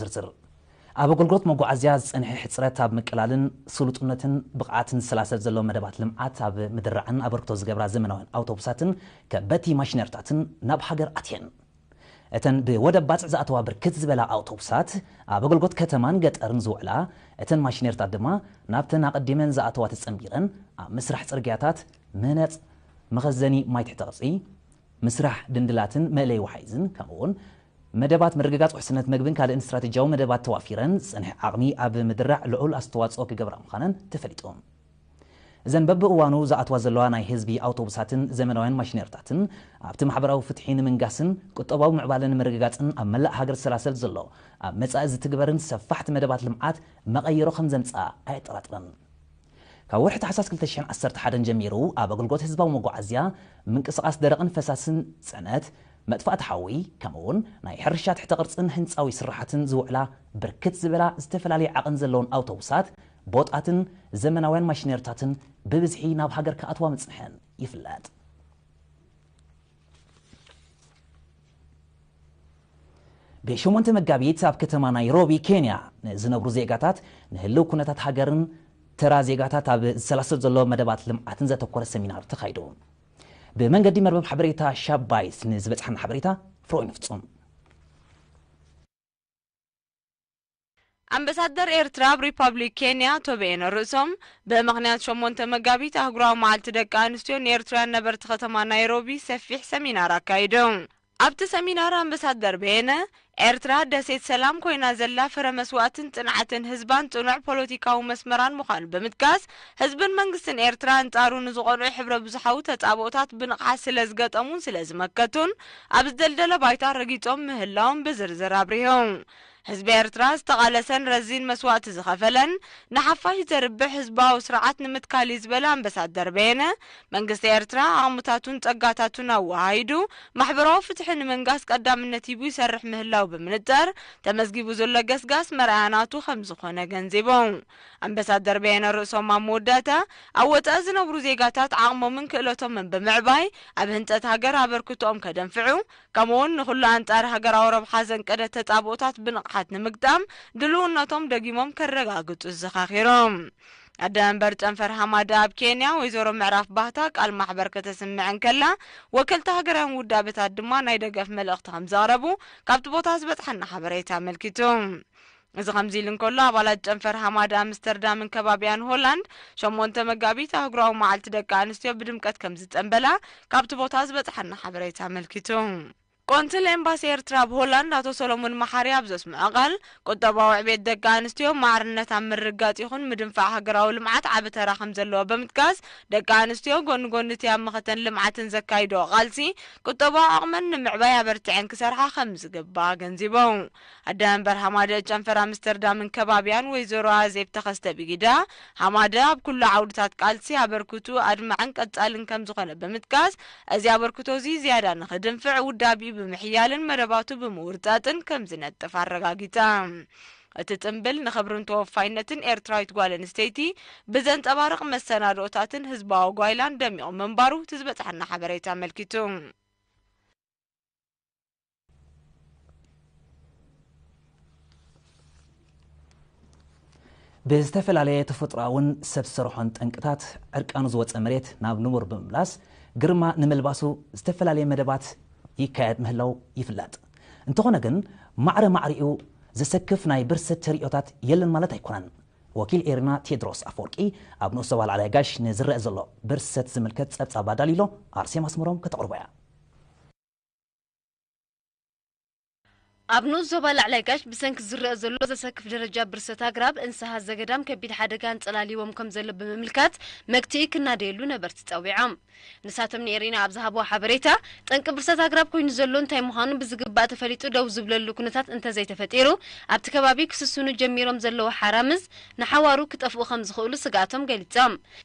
ዝርዝር። ኣብ ኣገልግሎት መጓዓዝያ ዝጸንሐ ሕጽረት ኣብ ምቅላልን ስሉጥነትን ብቕዓትን ዝሰላሰል ዘሎ መደባት ልምዓት ኣብ ምድራዕን ኣበርክቶ ዝገብራ ዘመናውያን ኣውቶቡሳትን ከበድቲ ማሽነርታትን ናብ ሃገር ኣትየን። እተን ብወደብ ባጽዕ ዝኣተዋ ብርክት ዝበላ ኣውቶቡሳት ኣብ ኣገልግሎት ከተማን ገጠርን ዝውዕላ፣ እተን ማሽነርታት ድማ ናብተን ኣቐዲመን ዝኣተዋ ተጸንቢረን ኣብ ምስራሕ ጽርግያታት፣ ምህነጽ መኸዘኒ ማይ ትሕተ ቅርጺ፣ ምስራሕ ድንድላትን መእለይ ወሓይዝን፣ ከምኡውን መደባት ምርግጋጽ ውሕስነት መግብን ካልእን ስትራቴጂያዊ መደባት ተዋፊረን ዝጸንሐ ዓቕሚ ኣብ ምድራዕ ልዑል ኣስተዋጽኦ ክገብራ ምዃነን ተፈሊጡ። እዘን በብእዋኑ ዝኣትዋ ዘለዋ ናይ ህዝቢ ኣውቶቡሳትን ዘመናውያን ማሽነርታትን ኣብቲ ማሕበራዊ ፍትሒ ንምንጋስን ቁጠባዊ ምዕባለ ንምርግጋጽን ኣብ መላእ ሃገር ዝሰላሰል ዘሎ ኣብ መጻኢ ዝትግበርን ሰፋሕቲ መደባት ልምዓት መቐይሮ ከም ዘምጽኣ ኣየጠራጥርን። ካብ ወርሒ ታሕሳስ ክልተ ሽሕን ዓሰርተ ሓደን ጀሚሩ ኣብ ኣገልግሎት ህዝባዊ መጓዓዝያ ምንቅስቓስ ደረቕን ፈሳስን ጽዕነት፣ መጥፋእቲ ሓዊ፣ ከምኡውን ናይ ሕርሻ ትሕተ ቅርጽን ህንጻዊ ስራሓትን ዝውዕላ ብርክት ዝበላ ዝተፈላለየ ዓቐን ዘለውን ኣውቶቡሳት፣ ቦጣትን ዘመናውያን ማሽነርታትን ብብዝሒ ናብ ሃገር ክኣትዋ ምጽንሐን ይፍለጥ። ብሸሞንተ መጋቢት ኣብ ከተማ ናይሮቢ ኬንያ ንዝነብሩ ዜጋታት ንህልው ኩነታት ሃገርን ተራ ዜጋታት ኣብ ዝሰላሰል ዘሎ መደባት ልምዓትን ዘተኮረ ሰሚናር ተኻይዱ። ብመንገዲ መርበብ ሓበሬታ ሻባይት ንዝበጽሓና ሓበሬታ ፍሮይን ፍጹም። ኣምባሳደር ኤርትራ ኣብ ሪፓብሊክ ኬንያ ኣቶ በየነ ርእሶም ብምኽንያት ሸሞንተ መጋቢት ኣህጉራዊ መዓልቲ ደቂ ኣንስትዮ ንኤርትራውያን ነበርቲ ከተማ ናይሮቢ ሰፊሕ ሰሚናር ኣካይዶም። ኣብቲ ሰሚናር ኣምባሳደር በየነ፣ ኤርትራ ደሴት ሰላም ኮይና ዘላ ፍረ መስዋእትን ጽንዓትን ህዝባን ጽኑዕ ፖለቲካዊ መስመራን ምዃኑ ብምጥቃስ፣ ህዝብን መንግስትን ኤርትራ ኣንጻሩ ንዝቐንዑ ሕብረ ብዙሓዊ ተጻብኦታት ብንቕሓት ስለ ዝገጠሙን ስለ ዝመከቱን፣ ኣብ ዝደልደለ ባይታ ረጊጾም ምህላዎም ብዝርዝር ኣብሪሆም። ህዝቢ ኤርትራ ዝተቓለሰን ረዚን መስዋእቲ ዝኸፈለን፣ ንሓፋሽ ዘርብሕ ህዝባዊ ስርዓት ንምትካል እዩ ዝበለ ኣምባሳደር በየነ፣ መንግስቲ ኤርትራ ዓቕምታቱን ጸጋታቱን ኣወሃሂዱ፣ ማሕበራዊ ፍትሒ ንምንጋስ ቀዳምነት ሂቡ ይሰርሕ ምህላው ብምንጻር፣ ተመዝጊቡ ዘሎ ገስጋስ መርኣያ ናቱ ከም ዝኾነ ገንዚቦም። ኣምባሳደር በየነ ርእሶም ኣብ መወዳእታ፣ ኣብ ወጻኢ ዝነብሩ ዜጋታት ዓቕሞምን ክእለቶምን ብምዕባይ፣ ኣብ ህንጸት ሃገር ኣበርክቶኦም ከደንፍዑ፣ ከምኡውን ንኹሉ ኣንጻር ሃገራዊ ረብሓ ዘንቀደ ተጻብኦታት ብንቕሓት ንምግጣም ድልውነቶም ደጊሞም ከረጋግጹ ዘኻኺሮም። ኣደ መንበር ጨንፈር ሃማደ ኣብ ኬንያ ወይዘሮ ምዕራፍ ባህታ ቃል ማሕበር ከተስምዕ እንከላ፣ ወከልቲ ሃገራውያን ውዳበታት ድማ ናይ ደገፍ መልእኽቲ ከም ዘቕረቡ ካብቲ ቦታ ዝበጽሓና ሓበሬታ ኣመልኪቱ። እዚ ከምዚ ኢሉ እንከሎ፣ ኣባላት ጨንፈር ሃማደ ኣምስተርዳምን ከባቢያን ሆላንድ፣ ሸሞንተ መጋቢት ኣህጉራዊ መዓልቲ ደቂ ኣንስትዮ ብድምቀት ከም ዝጸንበላ ካብቲ ቦታ ዝበጽሓና ሓበሬታ ኣመልኪቱ። ቆንስል ኤምባሲ ኤርትራ ኣብ ሆላንድ ኣቶ ሰሎሞን መሓሪ ኣብ ዘስምዖ ቃል፣ ቁጠባዊ ዕቤት ደቂ ኣንስትዮ ማዕርነት ኣብ ምርግጋጽ ይኹን ምድንፋዕ ሃገራዊ ልምዓት ዓቢ ተራ ከም ዘለዎ ብምጥቃስ፣ ደቂ ኣንስትዮ ጎኒ ጎኒ እቲ ኣብ መኸተን ልምዓትን ዘካይድኦ ቃልሲ፣ ቁጠባዊ ዓቕመን ንምዕባይ ኣበርቲዐን ክሰርሓ ከም ዝግባእ ኣገንዚቦም። ኣደ መንበር ሃማደ ጨንፈር ኣምስተርዳምን ከባቢያን ወይዘሮ ኣዜብ ተኸስተ ብጊዳ፣ ሃማደ ኣብ ኩሉ ዓውድታት ቃልሲ ኣበርክቱ ኣድማዕን ቀጻልን ከም ዝኾነ ብምጥቃስ፣ እዚ ኣበርክቶ እዚ ዝያዳ ንኽድንፍዕ ውዳቢኡ ብምሕያልን መደባቱ ብምውርጻጽን ከም ዝነጥፍ ኣረጋጊጻ። እቲ ጽምብል ንኽብርን ተወፋይነትን ኤርትራዊት ጓል ኣንስተይቲ ብዘንጸባርቕ መሰናድኦታትን ህዝባዊ ጓይላን ደሚቑ ምንባሩ እቲ ዝበጽሓና ሓበሬታ ኣመልኪቱ። ብዝተፈላለየ ተፈጥሮኣውን ሰብ ዝሰርሖን ጠንቅታት ዕርቃኑ ዝወጸ መሬት ናብ ንቡር ብምምላስ ግርማ ንምልባሱ ዝተፈላለየ መደባት ይካየድ ምህላው ይፍለጥ። እንተኾነ ግን ማዕረ ማዕሪኡ ዘሰክፍ ናይ ብርሰት ተርእዮታት የለን ማለት ኣይኮነን። ወኪል ኤሪና ቴድሮስ ኣፈወርቂ ኣብ ንኡስ ዞባ ላዕላይ ጋሽ ንዝረአ ዘሎ ብርሰት ዝምልከት ጸብጻብ ኣዳልዩ ኣሎ። ኣርሴማ ኣስመሮም ከተቕርቦ እያ። ኣብ ንኡስ ዞባ ላዕላይ ጋሽ ብሰንኪ ዝረአ ዘሎ ዘሰክፍ ደረጃ ብርሰት ኣግራብ፣ እንስሳ ዘገዳም ከቢድ ሓደጋ ኣንጸላልይዎም ከም ዘሎ ብምምልካት፣ መግትኢ ክናደየሉ ነበርቲ ጸዊዖም። ንሳቶም ንኤሪና ኣብ ዝሃብዎ ሓበሬታ፣ ጠንቂ ብርሰት ኣግራብ ኮይኑ ዘሎ እንታይ ምዃኑ ብዝግባእ ተፈሊጡ ደው ዝብለሉ ኩነታት እንተዘይተፈጢሩ፣ ኣብቲ ከባቢ ክስስኑ ጀሚሮም ዘለዉ ሓራምዝ ንሓዋሩ ክጠፍኡ ከም ዝኽእሉ ስግኣቶም ገሊጾም።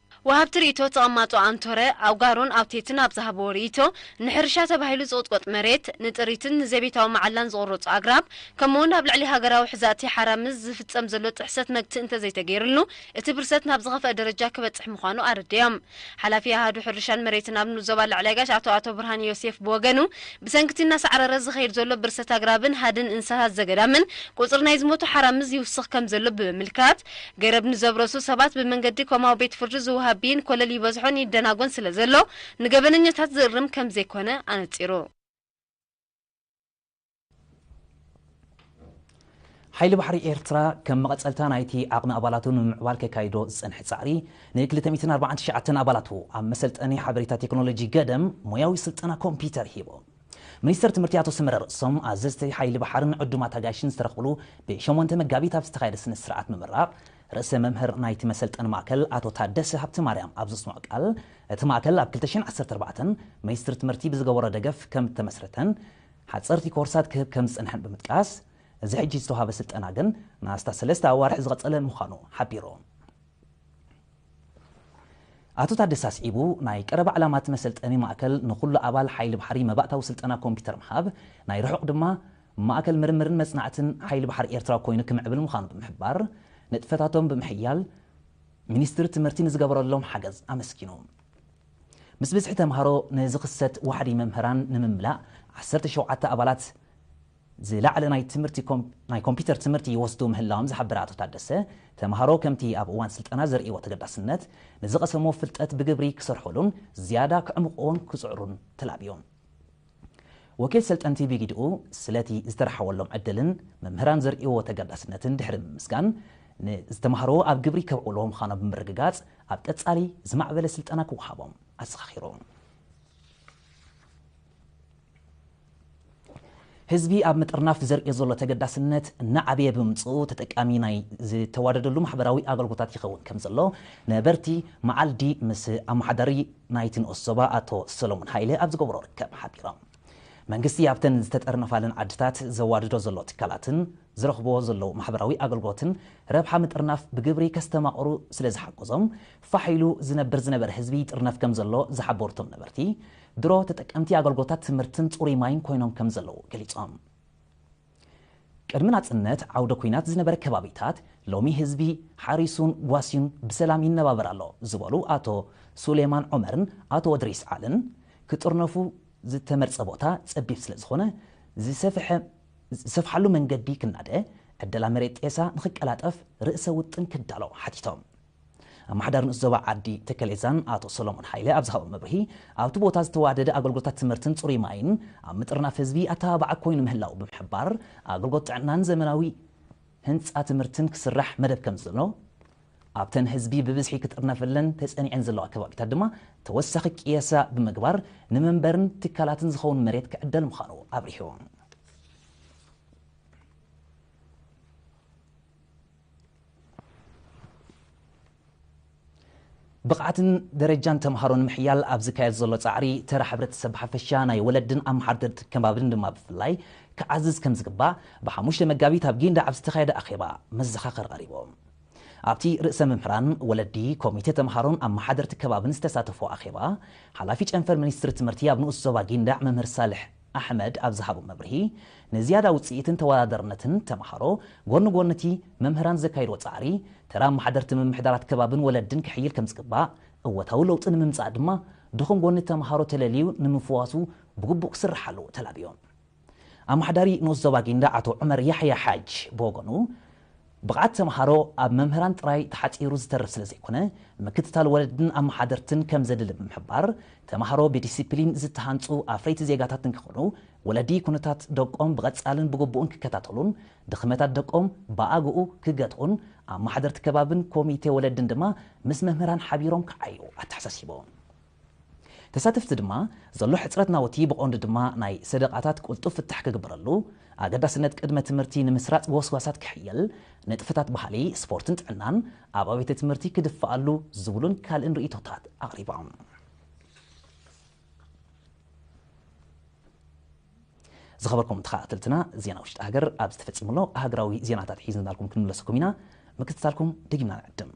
ወሃብቲ ርእይቶ ተቐማጦ ኣንቶረ ኣውጋሮን ኣውቴትን ኣብ ዝሃብዎ ርእይቶ፣ ንሕርሻ ተባሂሉ ዝቑጥቆጥ መሬት፣ ንጥሪትን ንዘቤታዊ መዓላን ዝቑረጹ ኣግራብ፣ ከምኡውን ኣብ ልዕሊ ሃገራዊ ሕዛእቲ ሓራምዝ ዝፍጸም ዘሎ ጥሕሰት መግትኢ እንተዘይተገይርሉ፣ እቲ ብርሰት ናብ ዝኸፍአ ደረጃ ክበጽሕ ምዃኑ ኣረዲኦም። ሓላፊ ኣሃዱ ሕርሻን መሬትን ኣብ ንኡስ ዞባ ልዕለ ጋሽ ኣቶ ኣቶ ብርሃን ዮሴፍ ብወገኑ፣ ብሰንክቲ እናሳዕረረ ዝኸይድ ዘሎ ብርሰት ኣግራብን ሃድን እንስሳት ዘገዳምን ቁጽሪ ናይ ዝሞቱ ሓራምዝ ይውስኽ ከም ዘሎ ብምምልካት፣ ገረብ ንዘብረሱ ሰባት ብመንገዲ ኮማዊ ቤት ፍርዲ ዝወሃብ ብይን ኮለል ይበዝሖን ይደናጎን ስለ ዘሎ፣ ንገበነኛታት ዝእርም ከም ዘይኮነ ኣነጺሩ። ሓይሊ ባሕሪ ኤርትራ ከም መቐጸልታ ናይቲ ዓቕሚ ኣባላቱ ንምምዕባል ከካይዶ ዝጸንሐ ጻዕሪ፣ ን ክልተ ሚእትን ኣርባዓን ትሽዓተን ኣባላቱ ኣብ መሰልጠኒ ሓበሬታ ቴክኖሎጂ ገደም ሞያዊ ስልጠና ኮምፒውተር ሂቡ። ሚኒስተር ትምህርቲ ኣቶ ሰመረ ርእሶም፣ ኣዘዝቲ ሓይሊ ባሕርን ዕዱማት ኣጋይሽን ዝተረኽብሉ ብሸሞንተ መጋቢት ኣብ ዝተኻየደ ስነ ስርዓት ምምራቕ፣ ርእሰ መምህር ናይቲ መሰልጠኒ ማእከል ኣቶ ታደሰ ሃብተማርያም ኣብ ዘስምዖ ቃል፣ እቲ ማእከል ኣብ ክልተ ሽሕን ዓሰርተ ኣርባዕተን ሚኒስትሪ ትምህርቲ ብዝገበሮ ደገፍ ከም እተመስረተን ሓጸርቲ ኮርሳት ክህብ ከም ዝጸንሐን ብምጥቃስ፣ እዚ ሕጂ ዝተዋህበ ስልጠና ግን ንኣስታት ሰለስተ ኣዋርሕ ዝቐጸለ ምዃኑ ሓቢሩ። ኣቶ ታደሰ ኣስዒቡ፣ ናይ ቀረባ ዕላማ እቲ መሰልጠኒ ማእከል ንኹሉ ኣባል ሓይሊ ባሕሪ መባእታዊ ስልጠና ኮምፒውተር ምሃብ፣ ናይ ርሑቕ ድማ ማእከል ምርምርን መጽናዕትን ሓይሊ ባሕሪ ኤርትራ ኮይኑ ክምዕብል ምዃኑ ብምሕባር፣ ንጥፈታቶም ብምሕያል ሚኒስትሪ ትምህርቲ ንዝገበረሎም ሓገዝ ኣመስጊኑ። ምስ ብዝሒ ተምሃሮ ንዝኽሰት ዋሕዲ መምህራን ንምምላእ ዓሰርተ ሸውዓተ ኣባላት ዝለዓለ ናይ ትምህርቲ ኮም-፣ ናይ ኮምፒውተር ትምህርቲ ይወስዱ ምህላዎም ዝሓበረ ኣቶ ታደሰ፣ ተምሃሮ ከምቲ ኣብ እዋን ስልጠና ዘርእይዎ ተገዳስነት ንዝቐሰምዎ ፍልጠት ብግብሪ ክሰርሑሉን ዝያዳ ክዕምቑዎን ክጽዕሩን ተላብዮም። ወኪል ሰልጠንቲ ብግድኡ ስለቲ ዝተረሓወሎም ዕድልን መምህራን ዘርእይዎ ተገዳስነትን ድሕሪ ምምስጋን፣ ንዝተምሃርዎ ኣብ ግብሪ ከብዕልዎ ምዃኖም ብምርግጋጽ፣ ኣብ ቀጻሊ ዝማዕበለ ስልጠና ክወሃቦም ኣዘኻኺሩ። ህዝቢ ኣብ ምጥርናፍ ዘርእዮ ዘሎ ተገዳስነት እናዓበየ ብምምጽኡ፣ ተጠቃሚ ናይ ዝተዋደደሉ ማሕበራዊ ኣገልግሎታት ይኸውን ከም ዘሎ ነበርቲ መዓልዲ ምስ ኣመሓዳሪ ናይቲ ንኡስ ዞባ ኣቶ ሰሎሞን ሃይለ ኣብ ዝገበሮ ርክብ ሓቢሮም። መንግስቲ ኣብተን ዝተጠርነፋለን ዓድታት ዘዋድዶ ዘሎ ትካላትን ዝረኽብዎ ዘለዉ ማሕበራዊ ኣገልግሎትን ረብሓ ምጥርናፍ ብግብሪ ከስተማቕሩ ስለ ዝሓገዞም፣ ፋሕ ኢሉ ዝነብር ዝነበረ ህዝቢ ይጥርነፍ ከም ዘሎ ዝሓበሩ እቶም ነበርቲ፣ ድሮ ተጠቀምቲ ኣገልግሎታት ትምህርትን ጽሩይ ማይን ኮይኖም ከም ዘለዉ ገሊጾም። ቅድሚ ናጽነት ዓውደ ኲናት ዝነበረ ከባቢታት ሎሚ ህዝቢ ሓሪሱን ጓስዩን ብሰላም ይነባበር ኣሎ ዝበሉ ኣቶ ሱሌማን ዑመርን ኣቶ እድሪስ ዓልን፣ ክጥርነፉ ዝተመርጸ ቦታ ጸቢብ ስለ ዝኾነ፣ ዝሰፍሐ-፣ ዝሰፍሓሉ መንገዲ ክናደ፣ ዕደላ መሬት ጤሳ ንኽቀላጠፍ ርእሰ ውጥን ክዳሎ ሓቲቶም። ኣመሓዳሪ ንኡስ ዞባ ዓዲ ተከሌዛን ኣቶ ሰሎሞን ሃይለ ኣብ ዝሃቦ መብርሂ፣ ኣብቲ ቦታ ዝተዋደደ ኣገልግሎታት ትምህርትን ጽሩይ ማይን ኣብ ምጥርናፍ ህዝቢ ኣተባባዒ ኮይኑ ምህላው ብምሕባር፣ ኣገልግሎት ጥዕናን ዘመናዊ ህንጻ ትምህርትን ክስራሕ መደብ ከም ዘሎ፣ ኣብተን ህዝቢ ብብዝሒ ክጥርነፈለን ተጸኒዐን ዘለዋ ከባቢታት ድማ ተወሳኺ ቅየሳ ብምግባር፣ ንመንበርን ትካላትን ዝኸውን መሬት ክዕደል ምዃኑ ኣብሪሁ። ብቕዓትን ደረጃን ተምሃሮ ንምሕያል ኣብ ዝካየድ ዘሎ ጻዕሪ፣ ተራ ሕብረተሰብ ብሓፈሻ፣ ናይ ወለድን ኣመሓደርቲ ከባብን ድማ ብፍላይ ክዓዝዝ ከም ዝግባእ፣ ብሓሙሽተ መጋቢት ኣብ ጊንዳዕ ኣብ ዝተኻየደ ኣኼባ መዘኻኸሪ ቀሪቡ። ኣብቲ ርእሰ መምህራን፣ ወለዲ፣ ኮሚቴ ተምሃሮን ኣመሓደርቲ ከባብን ዝተሳተፎ ኣኼባ፣ ሓላፊ ጨንፈር ሚኒስትሪ ትምህርቲ ኣብ ንኡስ ዞባ ጊንዳዕ መምህር ሳልሕ ኣሕመድ ኣብ ዝሃቦ መብርሂ፣ ንዝያዳ ውጽኢትን ተወዳዳርነትን ተምሃሮ፣ ጎኒ ጎኒ እቲ መምህራን ዘካይድዎ ጻዕሪ፣ ተራ ኣመሓደርቲ ምምሕዳራት ከባብን ወለድን ክሕይል ከም ዝግባእ፣ እወታዊ ለውጢ ንምምጻእ ድማ ድኹም ጎኒ ተምሃሮ ተለልዩ ንምፍዋሱ ብግቡእ ክስርሓሉ ተላብዮም። ኣመሓዳሪ ንኡስ ዞባ ጊንዳዕ ኣቶ ዑመር ያሕያ ሓጅ ብወገኑ፣ ብቕዓት ተምሃሮ ኣብ መምህራን ጥራይ ተሓጺሩ ዝተርፍ ስለ ዘይኮነ፣ ምክትታል ወለድን ኣመሓደርትን ከም ዘድሊ ብምሕባር፣ ተምሃሮ ብዲሲፕሊን ዝተሃንጹ ኣፍረይቲ ዜጋታት ንክኾኑ፣ ወለዲ ኩነታት ደቆም ብቐጻልን ብግቡእን ክከታተሉን፣ ድኽመታት ደቆም ብኣግኡ ክገትኡን፣ ኣመሓደርቲ ከባብን ኮሚቴ ወለድን ድማ ምስ መምህራን ሓቢሮም ክዓዩ ኣተሓሳሲቦም። ተሳተፍቲ ድማ፣ ዘሎ ሕጽረት ናውቲ ብቐንዱ ድማ ናይ ሰደቓታት ቅልጡፍ ፍታሕ ክግበረሉ፣ ኣገዳስነት ቅድመ ትምህርቲ ንምስራጽ ጎስጓሳት ክሕየል፣ ንጥፈታት ባህሊ፣ ስፖርትን ጥዕናን ኣብ ኣብያተ ትምህርቲ ክድፍኣሉ ዝብሉን ካልእን ርእይቶታት ኣቕሪቦም። ዝኸበርኩም ተኸታተልትና፣ ዜና ውሽጢ ሃገር ኣብዚ ተፈጺሙ ኣሎ። ሃገራዊ ዜናታት ሒዝናልኩም ክንምለሰኩም ኢና። ምክትታልኩም ደጊምና ንዕድም።